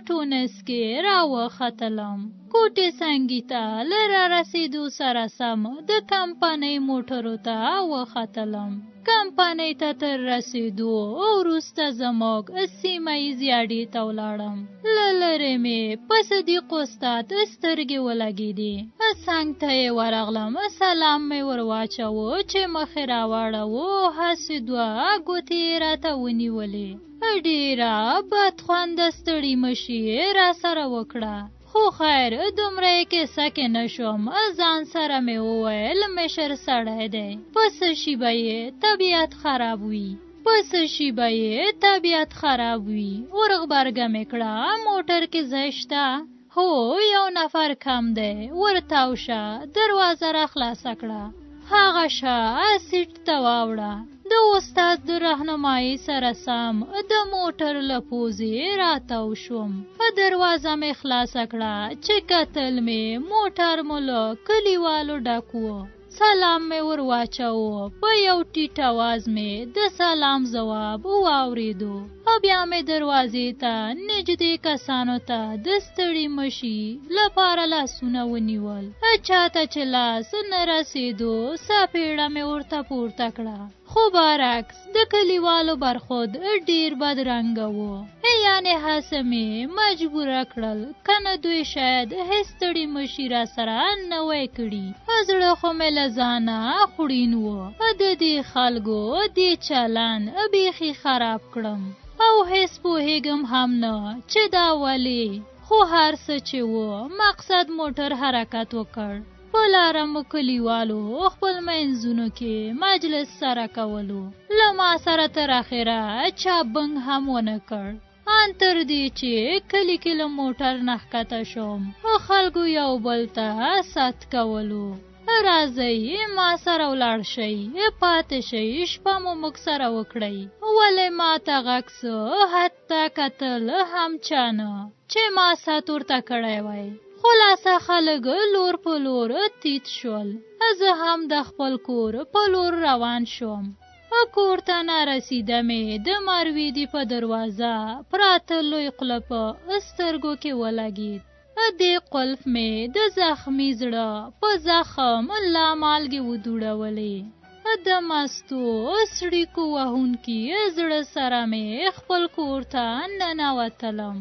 ټونس کې راوختلم. کوټې سنګي ته له رارسېدو سره سم د کمپنۍ موټرو ته وختلم. کمپنۍ ته تر رسېدو وروسته زموږ سیمه ییزې اډې ته ولاړم. له لرې مې په صدیق استاد سترګې ولګېدې. څنګ ته یې ورغلم، سلام مې ور واچوه، چې مخ یې راواړوه، هسې دوه ګوتې یې راته ونیولې. ډېره بدخونده ستړي مشي یې راسره وکړه. خو خیر، دومره یې کیسه کې نه شوم. ځان سره مې وویل، مشر سړی دی، په څه شي به یې طبیعت خراب وي؟ په څه شي به یې طبیعت خراب وي؟ ورغبرګه مې کړه، موټر کې ځای شته؟ هو، یو نفر کم دی، ورتاو شه، دروازه را خلاصه کړه. هغه شه سیټ ته واوړه. د استاد د رهنمایي سره سم د موټر له پوزې راتاو شوم. دروازه مې خلاصه کړه، چې کتل مې موټر مو له کلیوالو ډک و. سلام مې ور واچاوه، په یو ټیټ اواز مې د سلام ځواب واورېدو. او بیا مې دروازې ته نږدې کسانو ته د ستړي مشي لپاره لاسونه ونیول. چاته چې لاس نه رسېدو، څپېړه مې ورته پورته کړه. خو برعکس د کلیوالو برخورد ډیر بدرنګه و، یعنې هسې مې مجبوره کړل، کنه دوی شاید هېڅ ستړي مشي را سره نه وای کړي. زړه خو مې له ځانه خوړین و، د دې خلکو دې چلند بیخي خراب کړم او هېڅ پوهېږم هم نه چې دا ولې. خو هر څه چې و، مقصد موټر حرکت وکړ. په لاره مو کلیوالو خپل منځونو کې مجلس سره کولو. له ما سره تر اخره چا بنګ هم ونه کړ. ان تر دې چې کلي کې له موټر نه ښکته شوم، خلکو یو بل ته ست کولو، راځئ ما سره ولاړ شئ، پاتې شئ، شپه مو موږ سره وکړئ. ولې ما ته غږ څه، حتی کتل هم چا نه چې ما ست ورته کړی وای. خلاصه خلک لور په لور تیت شول. زه هم د خپل کور په لور روان شوم. کور ته نه رسیده مې د مرویدي په دروازه پراته لوی قلف سترګو کې ولګید. دې قلف مې د زخمي زړه په زخم لا مالګې ودوړولې. د مستو څړیکو وهونکي زړه سره مې خپل کور ته ننوتلم.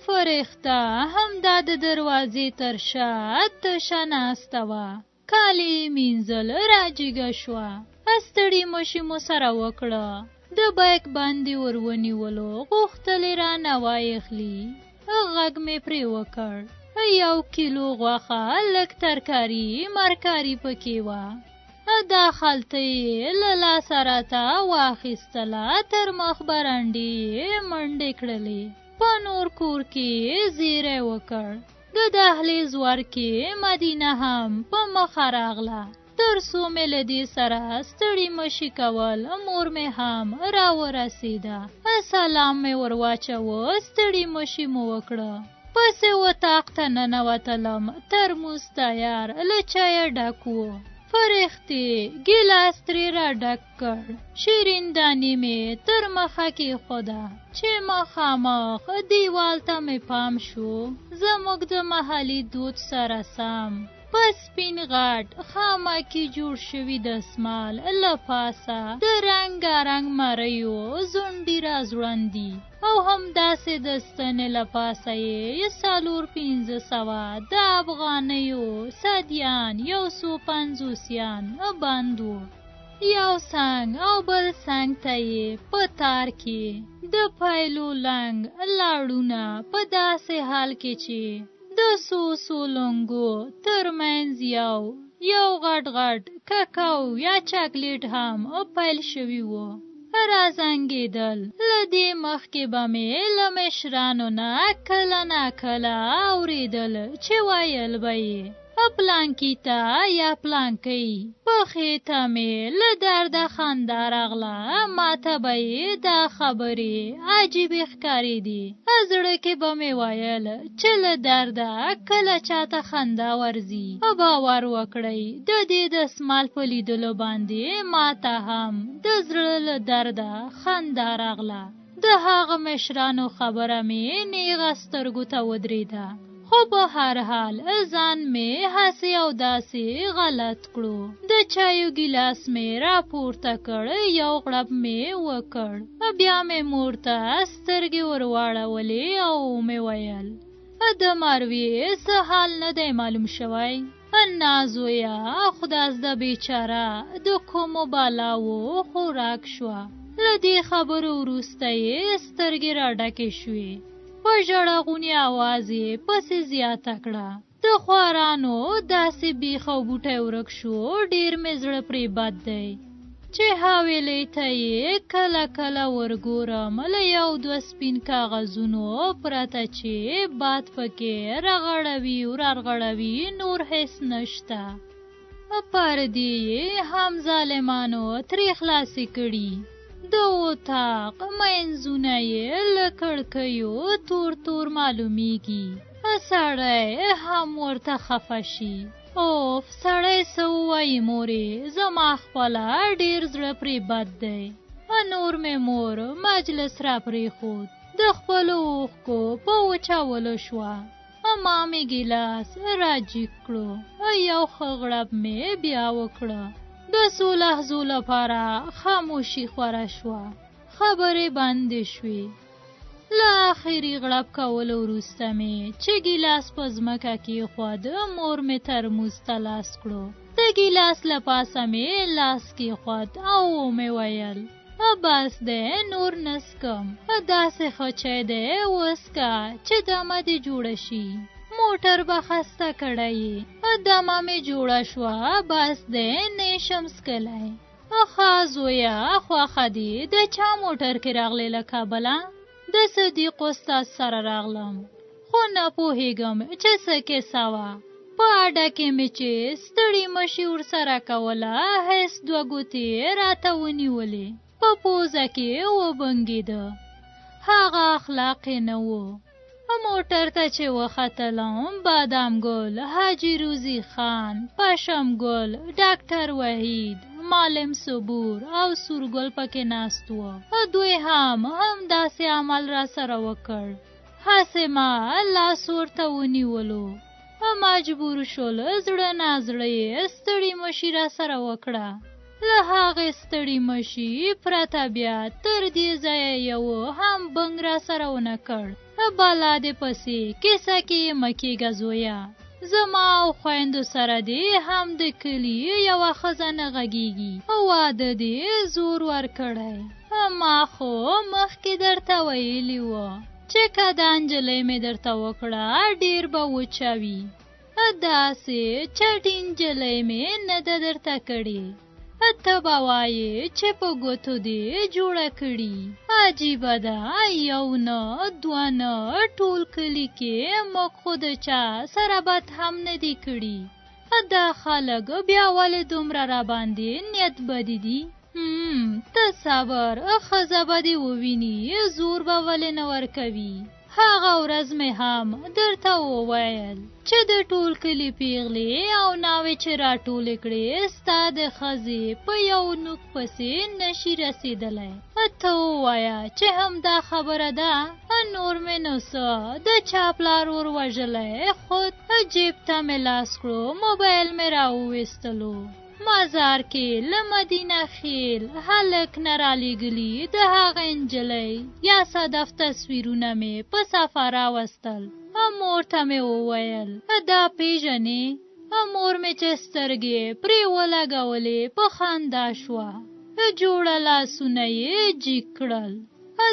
فرښته همدا د دروازې تر شا تشه ناسته وه. کالي یې مینځل، راجیګه شوه. ستړي مشي مو سره وکړه. د بیک باندې ور ونیولو، غوښتل یې رانه وایخلي. غږ مې پرې وکړ، یو کیلو غوښه، لږ ترکاري مرکاري پکې وه. دا خلته یې له لاسه راته واخیستله، تر مخ برنډې یې منډې کړلې، په نور کور کې یې زیری وکړ. د دهلیز ورکې مدینه هم په مخه راغله. تر څو مې له دې سره ستړي مشي کول، مور مې هم راورسېده. سلام مې ور واچوه، ستړي مشي مو وکړه. پسې وطاق ته ننوتلم. ترموز تیار له چایه ډک و. فرښتې ګیلاس ترې را ډک کړ. شیرین دانې مې تر مخه کېښوده، چې مخامخ دیوال ته مې پام شو، زموږ د محلي دود سره سم په سپین غټ خامکي جوړ شوي دستمال له پاسه د رنګارنګ مریو ځونډي را ځوړند دي او همداسې د ستنې له پاسه یې 400-500 د افغانیو صدیان، یو څو پنځوسیان بند وو. یو څنګ او بل څنګ ته یې په تار کې د پایلو لنګ لاړونه، په داسې حال کې چې د څو څو لنګو تر منځ یو یو غټ غټ ککاو یا چاکلیټ هم پیل شوي وو، رازنګېدل. له دې مخکې به مې له مشرانو نه کله ناکله اورېدل چې ویل به یې، پلانکي ته یا پلانکۍ پخې ته مې له درده خندا راغله. ماته به یې دا خبرې عجیبې ښکارېدې. زړه کې به مې ویل چې له درده کله چاته خندا ورځي؟ باور وکړئ، د دې دستمال په لیدلو باندې ماته هم د زړه له درده خندا راغله. د د هغه مشرانو خبره مې نیغه سترګو ته ودرېده. خو په هر حال ځان مې هسې او داسې غلط کړو. د چایو ګیلاس مې راپورته کړ، یو غړپ مې وکړ. بیا مې مور ته سترګې ورواړولې او ومې ویل، د ماروي څه حال نه دی معلوم شوی؟ نه زویه، خدازده بیچاره د کومو بالاوو خوراک شوه. له دې خبرو وروسته یې سترګې راډکې شوې. په ژړغوني اواز یې پسې زیاته کړه، د خوارانو داسې بیخ او بوټی ورک شو، ډېر مې زړه پرې بد دی. چې حویلۍ ته یې کله کله ورګورم، له یو دوه سپین کاغذونو پرته چې باد پکې رغړوي ورغړوي نور هېڅ نشته. پر دې یې هم ظالمانو ترې خلاصې کړي. د اتاق منځونه یې له کړکیو تور تور معلومیږي. سړی هم ورته خفه شي. اوف، سړی څه ووایي مورې، زما خپله ډېر زړه پرې بد دی. نور مې مور مجلس را پرېښود، د خپلو اوښکو په وچولو شوه. ما مې ګیلاس راجیګ کړو، یو ښه غړپ مې بیا وکړه. د څو لحظو لپاره خاموشي خوره شوه، خبرې بندې شوې. له آخري غړپ کولو وروسته مې چې ګیلاس په ځمکه کېښود، مور مې ترموز ته لاس کړو. د ګیلاس له پاسه مې لاس کېښود او ومې ویل، بس دی، نور نه څکم. داسې ښه چای دی وڅکه چې دمه دې جوړه شي. موټر به خسته کړی یې. دمه مې جوړه شوه، بس دی، نه شم څکلی. ښه زویه، خوښه دې د چا موټر کې راغلې له کابله؟ د صدیق استاد سره راغلم، خو نه پوهېږم چې څه کیسه وه. په اډه کې مې چې ستړي مشي ورسره کوله، هېڅ دوه ګوتې یې راته ونیولې، په پوزه کې وبنګېده. هغه اخلاق یې نه و. موټر ته چې وختلم، بادام ګل، حاجي روزي خان، پشم ګل، ډاکټر وحید، معلم صبور او سورګل پکې ناست وو. دوی هم همداسې عمل را سره وکړ. هسې ما لاس ورته ونیولو، مجبور شول، زړه نا زړه یې ستړي مشي را سره وکړه. له هغې ستړي مشي پرته بیا تر دې ځایه یو هم بنګ را سره ونه کړ. بلا دې پسې کیسه کې یې مه کېږه زویه، زما او خویندو سره دې هم د کلي یوه ښځه نه غږېږي، واده دې زور ورکړی. ما خو مخکې درته ویلي و چې که دا نجلۍ مې درته وکړه ډېر به وچوي. داسې چټي نجلۍ مې نه ده درته کړې، ته به وایې چې په ګوتو دې جوړه کړي. عجیبه ده، یو نه دوه نه، ټول کلي کې موږ خو د چا سره بد هم نه دي کړي. دا خلک بیا ولې دومره راباندې نیت بدي دي؟ ته صبر، ښځه به دې وویني، زور به ولې نه ورکوي. هغه ورځ مې هم درته وویل چې د ټول کلي پیغلې او ناوې چې راټولې کړې، ستا د ښځې په یو نوک پسې نشي رسېدلی. ته ووایه چې همدا خبره ده. نور مې نو څه، د چا پلار ور وژلی. خود جیب ته مې لاس کړو، موبایل مې راوویستلو. مزار کې له مدینه خیل هلک نه رالیږلي د هغه نجلۍ یا صدف تصویرونه مې په صفه راوستل. مور ته مې وویل، دا پیژنې؟ مور مې چې سترګې پرې ولګولې په خندا شوه، جوړه لاسونه یې جیګ کړل،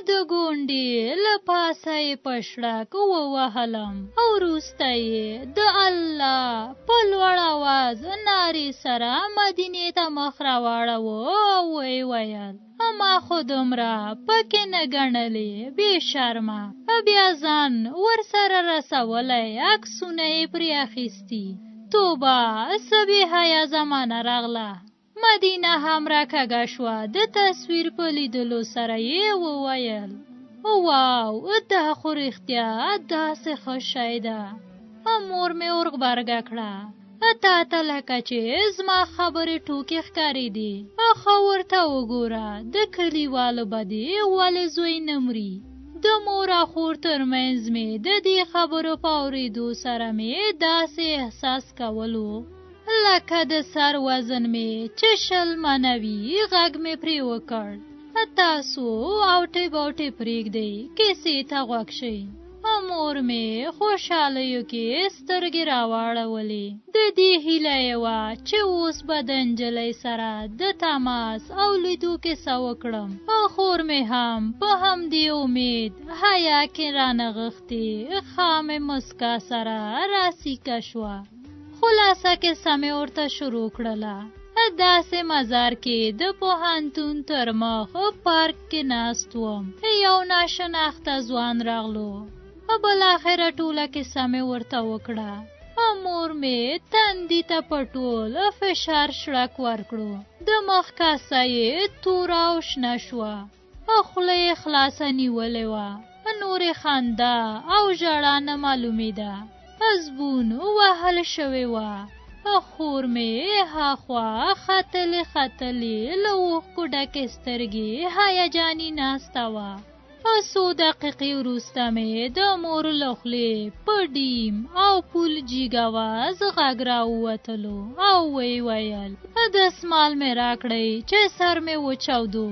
د ګونډې له پاسه یې په شړک ووهلم او وروسته یې د الله په لوړ اواز نارې سره مدینې ته مخ راواړاوه او ویې ویل، ما خو دومره پکې نه ګڼلې، بې شرمه، بیا ځان ورسره رسولی، عکسونه یې پرې اخیستي. توبه، څه بې حیا زمانه راغله. مدینه هم راکږه شوه، د تصویر په لیدلو سره یې وویل، واو، دا خو رښتیا داسې ښه شی ده. مور مې ورغبرګه کړه، تا ته لکه چې زما خبرې ټوکې ښکارېدې. ښه ورته وګوره، د کلیوالو به دې ولې زوی نه مري؟ د مور او خور ترمنځ مې د دې خبرو په اورېدو سره مې داسې احساس کولو لکه د سر وزن مې چې 20 منه وي. غږ مې پرې وکړ، تاسو اوټې بوټې پرېږدئ، کیسې ته غوږ شئ. مور مې خوشحالیو کې سترګې راواړولې. د دې هیله یې وه چې اوس به د نجلۍ سره د تماس او لیدو کیسه وکړم. خور مې هم په همدې امید حیا کې رانغښتې خامې مسکا سره راسیکه شوه. خلاصه کیسه مې ورته شروع کړله. داسې مزار کې د پوهنتون تر مخ پارک کې ناست وم، یو ناشناخته ځوان راغلو. بالاخره ټوله کیسه مې ورته وکړه. مور مې تندي ته په ټول فشار شړک ورکړو. د مخ کاسه یې توره او شنه شوه، خوله یې خلاصه نیولې وه، نورې خندا او ژړا نه معلومېده، زبون وهل شوې وه. خور مې هاخوا ختلې ختلې له اوښکو ډکې سترګې هیجاني ناسته وه. څو دقیقې وروسته مې د مور له خولې په ډیم او پول جیګ اواز غږ راووتلو او ویې ویل، دستمال مې راکړئ چې سر مې وچاودو.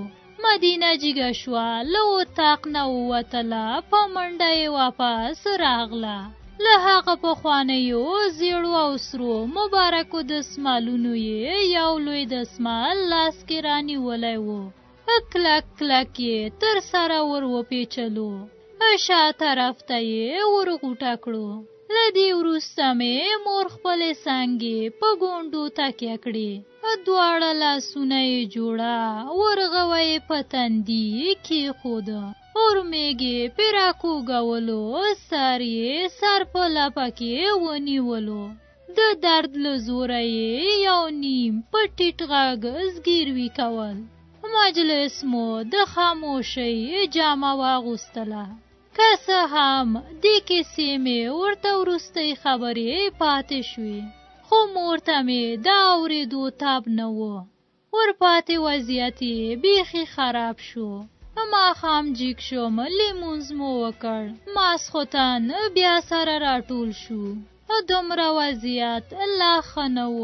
مدینه جیګه شوه، له اتاق نه ووتله، په منډه یې واپس راغله. له هغه پخوانیو زیړو او سرو مبارکو دستمالونو یې یو لوی دستمال لاس کې رانیولی و. کلک کلک یې تر سره ور وپیچلو، شا طرف ته یې ورغوټه کړو. له دې وروسته مې مور خپلې څنګې په ګونډو تکیه کړې، دواړه لاسونه یې جوړه ورغوی یې په تندي کېښوده، اورمېږ یې پرې راکوږولو، سر یې سر په لپه کې ونیولو. د درد له زوره یې یو نیم په ټیټ غږ زګیروي کول. مجلس مو د خاموشۍ جامه واغوستله. که څه هم دې کیسې مې ورته وروستۍ خبرې پاتې شوې، خو مور ته مې د اورېدو تاب نه و. ورپاتې وضعیت یې بیخي خراب شو. ماښام جیګ شوم، لمونځ مو وکړ، ماسخوتن بیا سره راټول شو. دومره وضعیت لا ښه نه و.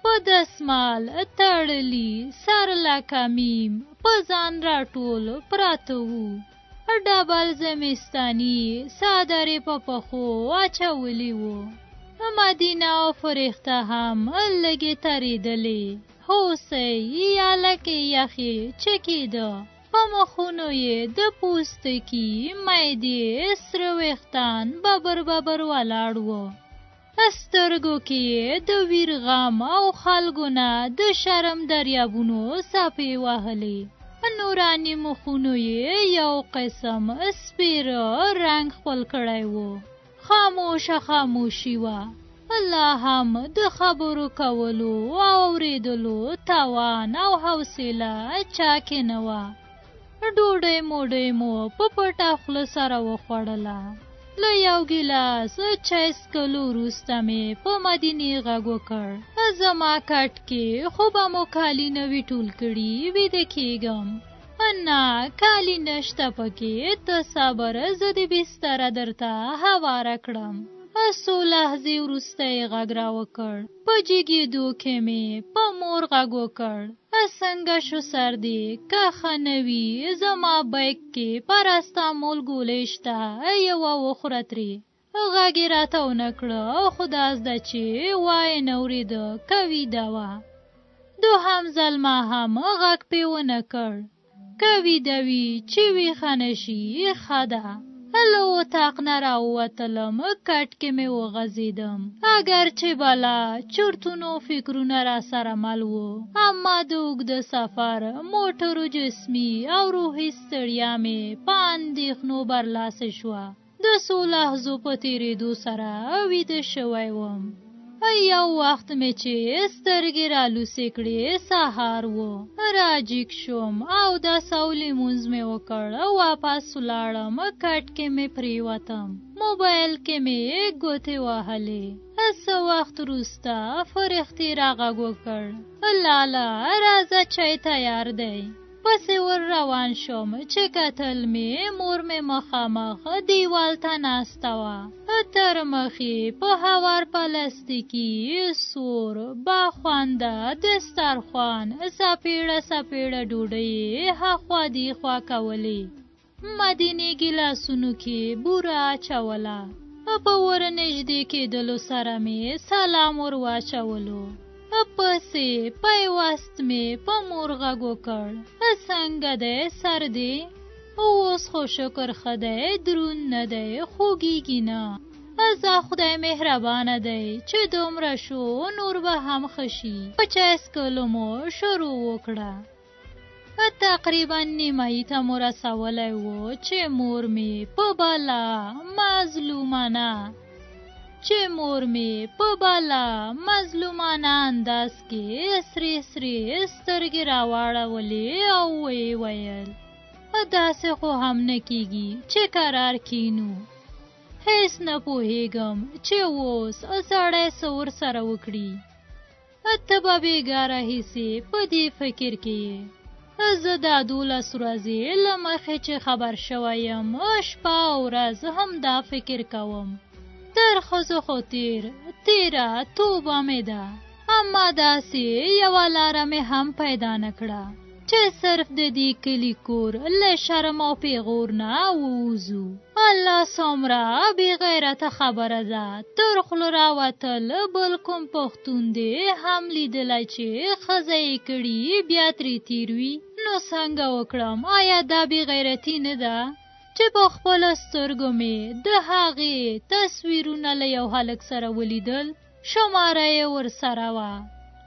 په دستمال تړلي سر لکه میم په ځان راټول پراته وو. ډبل زمستاني څادرې په پښو اچولي وو. مدینه او فرښته هم لږې ترېدلې، هوسۍ یا لکې یخې چکېده. په مخونو یې د پوستکي میدې سره ویښتان ببر ببر ولاړ وو. سترګو کې یې د ویر غم او خلکو نه د شرم دریابونو څپې وهلې. نوراني مخونو یې یو قسم سپېره رنګ خپل کړی و. خاموشه خاموشي وه. لا هم د خبرو کولو او اورېدلو توان او حوصله چا کې نه وه. ډوډۍ موډۍ مو په پټه خوله سره وخوړله. له یو ګیلاس چای څښلو وروسته مې په مدینې غږ وکړ، زما کټ کې خو به مو کالي نه وي ټول کړي، ویده کېږم. نه، کالي نشته پکې، ته صبر، زه دې بستره درته هواره کړم. څو لحظې وروسته یې غږ راوکړ. په جګېدو کې مې په مور غږ وکړ، څنګه شو سر دې؟ که ښه نه وي زما بیک کې پاراستامول ګولۍ شته، یوه وخوره ترې. غږ یې راته ونه کړه، خو دا زده چې وایې نه اورېده که ویده وه. دوهم ځل ما هم غږ پې ونه کړ، که ویده وي چې ویښه نه شي ښه ده. له اتاق نه راووتلم، کټ کې مې وغځېدم. اګر چې بلا چرتونو فکرونه را سره مل وو، اما د اوږده سفر موټرو جسمي او روحي ستړیا مې په اندېښنو برلاسې شوه. د څو لحظو په تېرېدو سره ویده شوی وم. یو وخت مې چې سترګې رالوڅې کړې سهار و. راجیګ شوم او د سو لمونځ مې وکړ، واپس ولاړم، کټ کې مې پریوتم، موبایل کې مې ګوتې وهلې. څه وخت وروسته فرښتې راغږ وکړ، لالا راځه چای تیار دی. پسې ور روان شوم چې کتل مې مور مې مخامخ دیوال ته ناسته وه. تر مخې په هوار پلاستیکي سور باخونده دسترخوان څپېړه څپېړه ډوډۍ یې هاخوا دیخوا کولې. مدینې ګیلاسونو کې بوره اچوله. په ور نږدې کېدلو سره مې سلام ور واچولو. پسې پیوست مې په مور غږ وکړ، څنګه دی سر دې؟ اوس خو شکر ښه دی، دروند نه دی، خوږېږي نه. ځه خدای مهربانه دی چې دومره شو، نور به هم ښه شي. په چای څکلو مو شروع وکړه. تقریبا نیمایي ته مو رسولی و چې مور مې په بلا مظلومانه چې مور مې په بلا مظلومانه انداز کې سرې سرې سترګې راواړولې او ویې ویل، داسې خو هم نه کیږي چې کرار کینو. هیڅ نه پوهېږم چې اوس سړی څه ورسره وکړي. ته به بېګا راهیسې په دې فکر کې یې. زه دا 12 ورځې له مخې چې خبر شوی یم، شپه او ورځ همدا فکر کوم. تر ښځو خو تېر تېره توبه مې ده، اما داسې یوه لاره مې هم پیدا نه کړه چې صرف د دې کلي کور له شرم او پیغور نه ووځو. الله څومره بې غیرته خبره ده، تر خوله راوتل بل کوم پښتون دې هم لیدلی چې ښځه یې کړي بیا ترې تېر وي؟ نو څنګه وکړم؟ آیا دا بې غیرتي نه ده چې په خپلو سترګو مې د هغې تصویرونه له یو هلک سره ولیدل؟ شماره یې ورسره وه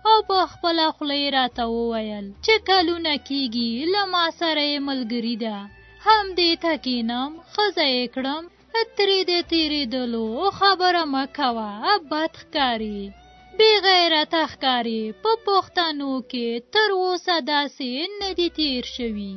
او په خپله خوله یې راته وویل چې کلونه کیږي له ما سره یې ملګري ده، همدې ته کینم، ښځه یې کړم، ترې د تېرېدلو خبره مه کوه، بد ښکاري، بې غیرته ښکاري. په پښتنو کې تر اوسه داسې نه دي تېر شوي.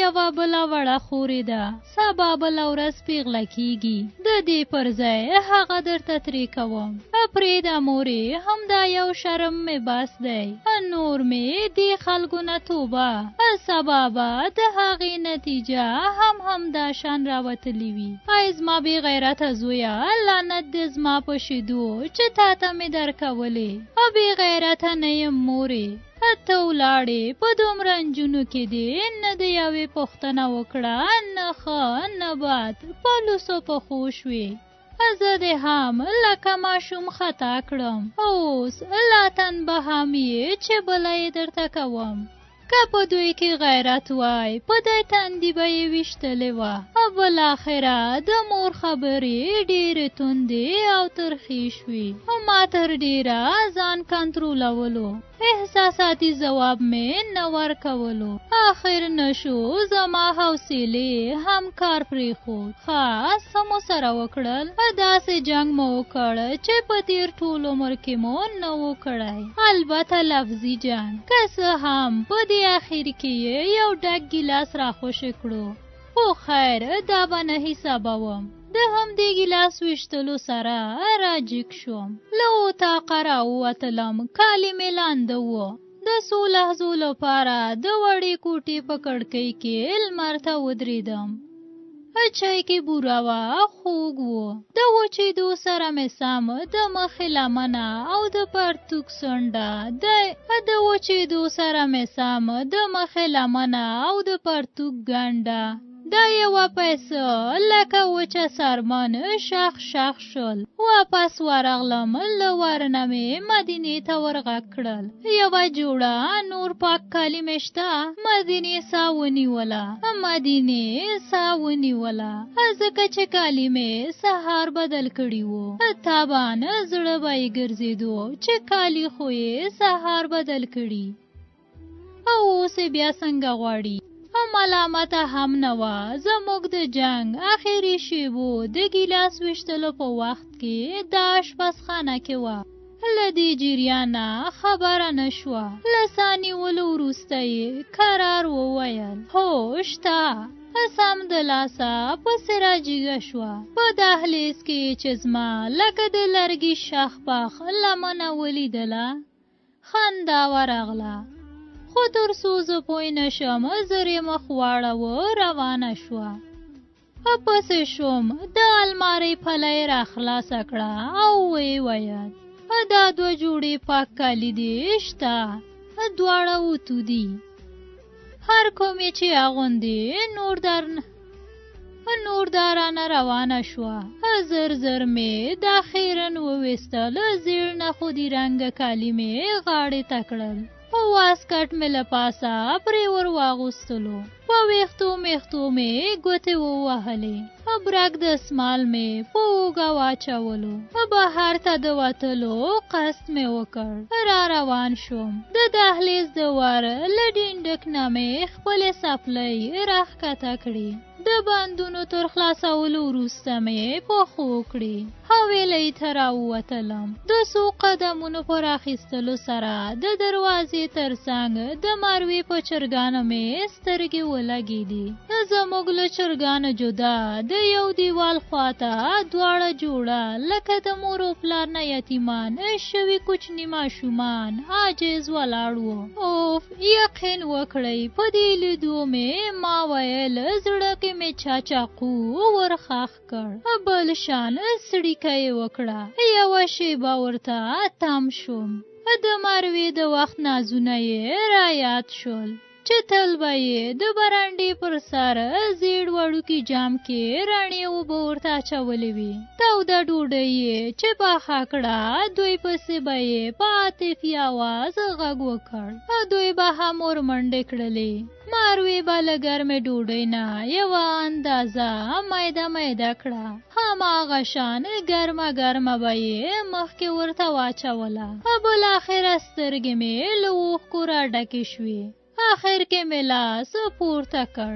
یوه بله وړه خورې ده، سبا بله ورځ پیغله کیږي، د دې پر ځای هغه درته ترې کوم. پرېږده مورې، همدا یو شرم مې بس دی، نور مې دې خلکو نه توبه. سبا به د هغې نتیجه هم همدا شان راوتلې وي. ای زما بې غیرته زویه، لعنت دې زما په شیدو چې تاته مې درکولې. بې غیرته نه یم مورې، ته ولاړې په دومره نجونو کې دې نه د یوې پوښتنه وکړه، نه ښه نه بد، په لوڅو پښو شوې. زه دې هم لکه ماشوم خطا کړم، اوس لا تنبه هم یې چې بله یې درته کوم. که په دوی کې غیرت وای، په دې تندي به یې ویشتلې وه. بالاخره د مور خبرې ډېرې توندې او ترخې شوې. ما تر ډېره ځان کنترولولو، احساساتي ځواب مې نه ورکولو. اخر نه شو، زما حوصلې هم کار پرېښود. ښه څه مو سره وکړل، داسې جنګ مو وکړ چې په تېر ټول عمر کې مو نه و کړی، البته لفظي جنګ. که څه هم په دې اخر کې یې یو ډک ګیلاس راخوشې کړو، خو خیر دا به نه حسابوم. د همدې ګیلاس ویشتلو سره راجیګ شوم، له اتاقه راووتلم، کالي مې لانده وو. د څو لحظو لپاره د وړې کوټې په کړکۍ کې لمر ته ودرېدم. چای کې بوره وه، خوږ و. د وچېدو سره مې سم د مخې لمنه او د پرتوګ څنډه د وچېدو سره مې سم د مخې لمنه او د پرتوګ ګنډه دا یوه پیسه لکه وچه څرمن شخ شخ شول. واپس ورغلم، له ورنه مې مدینې ته ورغږ کړل، یوه جوړه نور پاک کالي مې شته؟ مدینې سا ونیوله، مدینې سا ونیوله، ځکه چې کالي مې سهار بدل کړي وو. طبعا زړه به یې ګرځېدو چې کالي خو یې سهار بدل کړي او اوس یې بیا څنګه غواړي. ملامته هم نه وه. زموږ د جنګ اخري شیبو د ګیلاس ویشتلو په وخت کې دا آشپزخانه کې وه. له دې جریانه خبره نه شوه. له ساه نیولو وروسته یې کرار وویل، هو شته. سمدلاسه پسې راجیګه شوه. په دهلیز کې یې چې زما لکه د لرګي شخ پخ لمنه ولیدله، خندا ورغله. خو تر څو زه پوه نه شم، زر یې مخ واړاوه، روانه شوه. پسې شوم، د المارۍ پله یې راخلاصه کړه او ویې ویل، دا دوه جوړې پاک کالي دې شته، دواړه اوتو دي، هر کوم یې چې اغوندې. نور دا رانه روانه شوه. زر زر مې دا خیرن وویستل، زیړ نخودي رنګه کالي مې غاړې ته کړل، واسکټ مې له پاسه پرې ور واغوستلو، په ویښتو میښتو مې ګوتې ووهلې، برک دستمال مې په اوږه واچولو، بهر ته د وتلو قصد مې وکړ. را روان شوم. د دهلیز د ور له ډینډک نه مې خپلې څپلۍ راښکته کړې. د بندونو تر خلاصولو وروسته مې پښو کړې، حویلۍ ته راووتلم. د څو قدمونو پر اخیستلو سره د دروازې تر څنګ د مروې په چرګانو مې سترګې ولګېدې. زموږ له چرګانو جدا د یو دیوال خواته دواړه جوړه لکه د مور او پلار نه یتیمان شوي کوچني ماشومان عاجز ولاړ وو. اوف، یقین وکړئ، په دې لیدو مې ما ویل زړه کې مې چا چاقو ورخښ کړ. بل شان څړیکه یې وکړه. یوه شېبه ورته تم شوم. د مروې د وخت نازونه یې رایاد شول، چې تل به یې د برنډې پر سر زیړ وړوکي جام کې رڼې اوبه ورته اچولې وې. توده ډوډۍ یې چې پخه کړه، دوی پسې به یې په عاطفي اواز غږ وکړ، دوی به هم ورمنډې کړلې. ماروې به له ګرمې ډوډۍ نه یوه اندازه میده میده کړه، هماغه شان ګرمه ګرمه به یې مخکې ورته واچوله. بالاخره سترګې مې له اوښکو راډکې شوې. اخر کې مې لاس پورته کړ،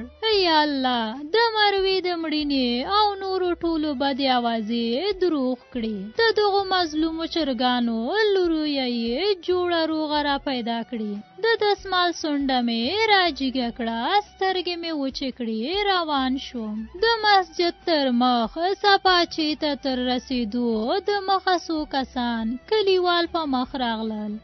یا الله، د مروې د مړینې او نورو ټولو بدې اوازې دروغ کړې، د دغو مظلومو چرګانو لورویه یې جوړه روغه را پیدا کړې. د دستمال څنډه مې راجیګه کړه، سترګې مې وچې کړې، روان شوم. د مسجد تر مخ سپاچې ته تر رسېدو د مخه څو کسان کلیوال په مخ راغلل.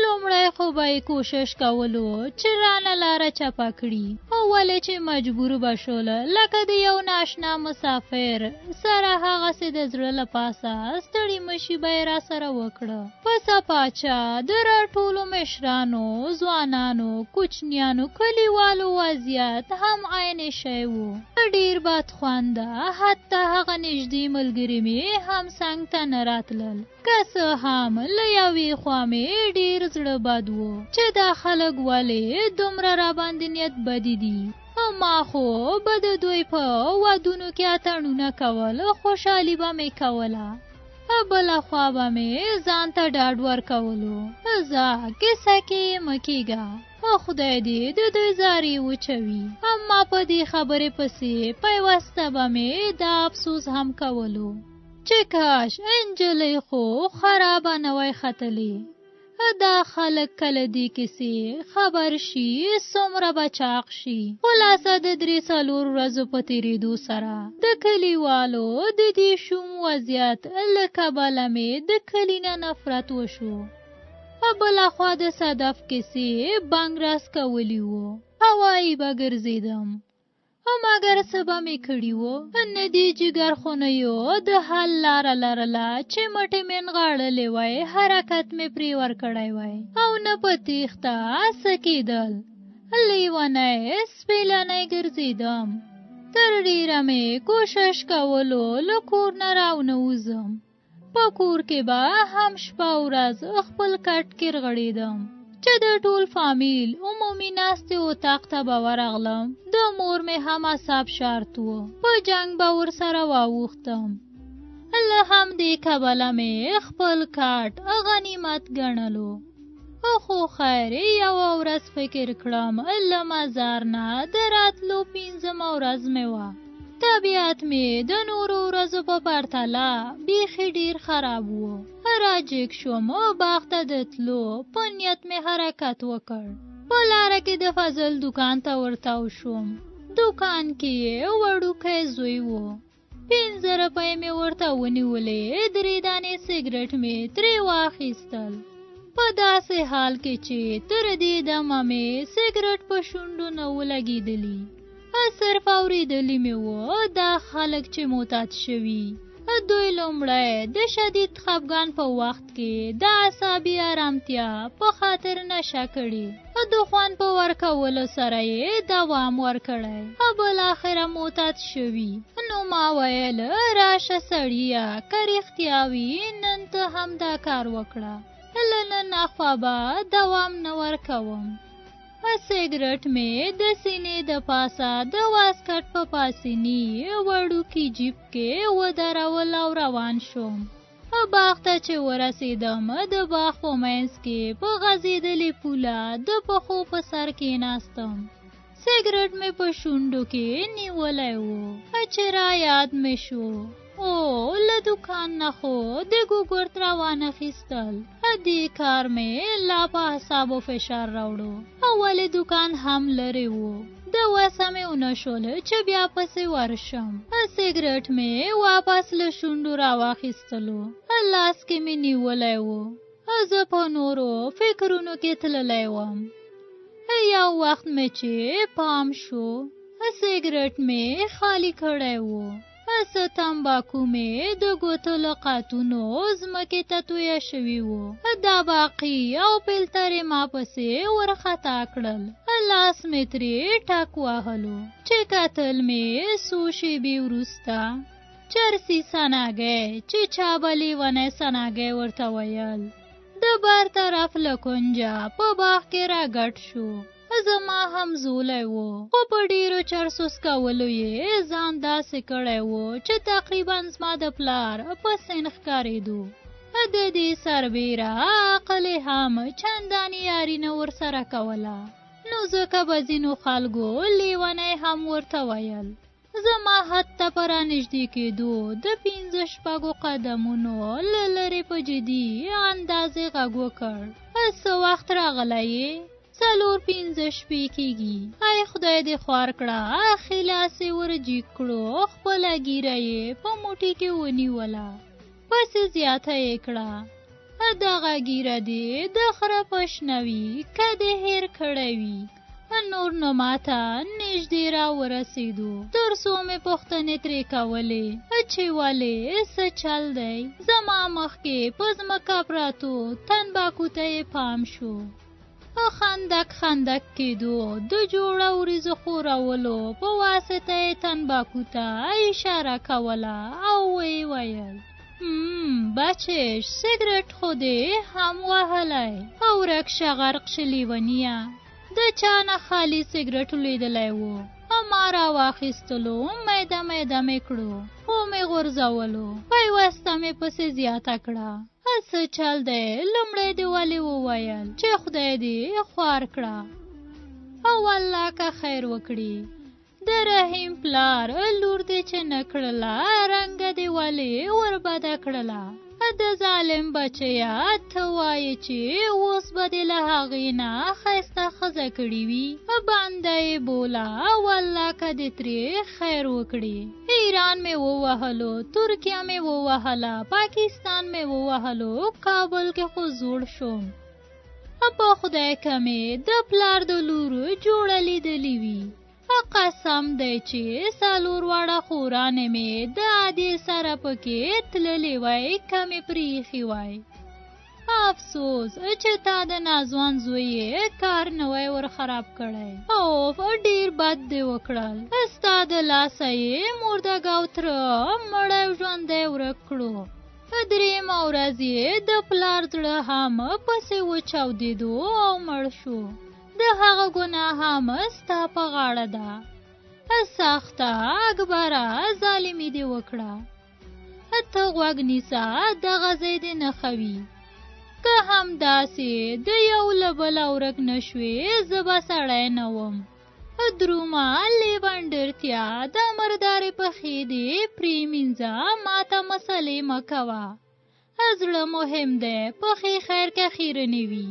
لومړی خو به یې کوشش کولو چې رانه لاره چپه کړي، خو ولې چې مجبور به شول، لکه د یو ناشنا مسافر سره هغسې د زړه له پاسه ستړي مشي به یې راسره وکړه. په سپاچه د راټولو مشرانو، ځوانانو، کوچنیانو، کلیوالو وضعیت هم عین شی و. ډېر بدخونده، حتی هغه نږدې ملګري مې هم څنګ ته نه راتلل. که څه هم له یوې خوا مې ډېر زړه بد و چې دا خلک ولې دومره راباندې نیت بدي دي. ما خو به د دوی په ودونو کې اتڼونه کول، خوشحالي به مې کوله. بله خوا به مې ځان ته ډاډ ورکولو، ځه کیسه کې یې مه کېږه، خدای دې د دوی زارې وچوي. اما په دې خبرې پسې پیوسته به مې دا افسوس هم کولو چې کاش نجلۍ خو خرابه نه وای ختلې. دا خلک کله دې کیسې خبر شي، څومره به چاق شي. خلاصه د 3-4 ورځو په تېرېدو سره د کلیوالو د دې شوم وضعیت له کبله مې د کلي نه نفرت وشو. بله خوا د صدف کیسې بنګ راسکولي وو، هوایي به ګرځېدم، مګر څه به مې کړي وو؟ نه دې جګر خو نه یو د حل لاره لرله چې مټې مې نغاړلې وای، حرکت مې پرې ورکړی وای، او نه په تېښته څه کېدل. لیونی سپیلنی ګرځېدم. تر ډېره مې کوشش کولو له کور نه راونه وځم. په کور کې به هم شپه ورځ خپل کټ کې رغړېدم. چې د ټول فامیل عمومي ناستې اتاق ته به ورغلم، د مور مې هم اعصاب شارت و، په جنګ به ورسره واوښتم. له همدې کبله مې خپل کټ غنیمت ګڼلو. خو خیر، یوه ورځ فکر کړم، له مزار نه د راتلو پنځمه ورځ مې وه. طبیعت مې د نورو ورځو په پرتله بیخي ډېر خراب و. راجګ شوم، باغ ته د تلو په نیت مې حرکت وکړ. په لاره کې د فضل دوکان ته ورتاو شوم. دوکان کې یې وړوکی زوی و. 5 روپۍ مې ورته ونیولې، 3 دانې سګرټ مې ترې واخیستل. په داسې حال کې چې تر دې دمه مې سګرټ په شونډو نه و لګېدلي، صرف اورېدلي مې و دا خلک چې معتاد شوي، دوی لومړی د شدید خفګان په وخت کې د عصبي ارامتیا په خاطر نشه کړي، د خوند په ورکولو سره یې دوام ورکړی، بالاخره معتاد شوي. نو ما ویل راشه سړیه، که رښتیا وي نن ته هم دا کار وکړه، له نن اخوا به دوام نه ورکوم. سګرټ مې د سینې د پاسه د واسکټ په پاسني وړوکي جیب کې ودرول او روان شوم. باغ ته چې ورسېدم، د باغ په منځ کې په غځېدلې پوله د پښو په سر کېناستم. سګرټ مې په شونډو کې نیولی و چې را یاد مې شو، او له دوکان نه خو د ګوګرت راوانه خیستل. دې کار مې لا په اعصابو فشار راوړو. ولې دوکان هم لرې و، د وسه مې ونه شول چې بیا پسې ورشم. سګرټ مې واپس له شونډو راواخیستلو، لاس کې مې نیولی و. زه په نورو فکرونو کې تللی وم. یو وخت مې چې پام شو، سګرټ مې خالي کړی و. څه تمباکو مې د ګوتو له قاتونو ځمکې ته تویه شوي وو. دا باقي او پلترې ما پسې ورخطا کړل. لاس مې ترې ټک وهلو چې کتل مې څو شېبې وروسته چرسي سناګی چې چا به لیونی سناګی ورته ویل، د بر طرف له کنجه په باغ کې راګډ شو. زما هم زولی و، خو په ډېرو چرسو څکولو یې ځان داسې کړی و چې تقریبا زما د پلار په سن ښکارېدو. د دې سربېره عقل یې هم چندانې یاري نه ورسره کوله، نو ځکه به ځینو خلکو لیونی هم ورته ویل. زما حتی په رانږدې کېدو د 5-6 قدمونو له لرې په جدي اندازې غږ وکړ، څه وخت راغلی یې؟ 4-5 شپې کېږي. ای خدای دې خوار کړه. ښي لاس یې ور جګ کړو، خپله ږیره یې په موټي کې ونیوله، پسې زیاته یې کړه، دغه ږیره دې د خره په شنه وي که دې هېر کړی وي. نور نو ماته نږدې را ورسېدو، تر څو مې پوښتنې ترې کولې چې ولې څه چل دی. زما مخکې په ځمکه پراتو تنباکو ته یې پام شو. خندک خندک کېدو، د جوړه وریځو ښورولو په واسطه یې تنباکو ته اشاره کوله او ویې ویل، بچش سګرټ خو دې هم وهلی، او ورک شه غرق شه لیونیه. د چا نه خالي سګرټ لیدلی و، ما راواخیستلو، میده میده مې کړو، ومې غورځولو، پیوسته مې پسې زیاته کړه، څه چل دی؟ لومړی دې ولې وویل چې خدای دې خوار کړه، او الله که خیر وکړي. د رحیم پلار لور دې چې نه کړله، رنګه دې ولې وربده کړله؟ د ظالم بچیه، ته وایې چې اوس به دې له هغې نه ښایسته ښځه کړې وي، بنده یې بوله، والله که دې ترې خیر وکړي. ایران مې ووهلو، ترکیه مې ووهله، پاکستان مې ووهلو، کابل کې خو زوړ شوم. په خدای که مې د پلار د لور جوړه لیدلې وي، قسم دی چې 4 واړه خورانې مې د عادې سره پکې تللې وای که مې پرېښي وای. افسوس چې تا د ناځوان زوی یې کار نه وای ور خراب کړی. اوف، ډېر بد دې وکړل، ستا د لاسه یې مردګاو تره مړی ژوندی ورک کړو. درېیمه ورځ یې د پلار زړه هم پسې وچاودېدو او مړ شو. د هغه ګناه هم ستا په غاړه ده. سخته اکبره ظالمي دې وکړه. ته غوږ نیسه، دغه ځای دې نه ښه وي. که همداسې د یو له بله ورک نه شوې، زه به سړی نه وم. درومه لیونډرتیا، دا مردارې پښې دې پرېمینځه، ماته مسلې مه کوه. زړه مهم دی، پښې خیر که خیرنې وي.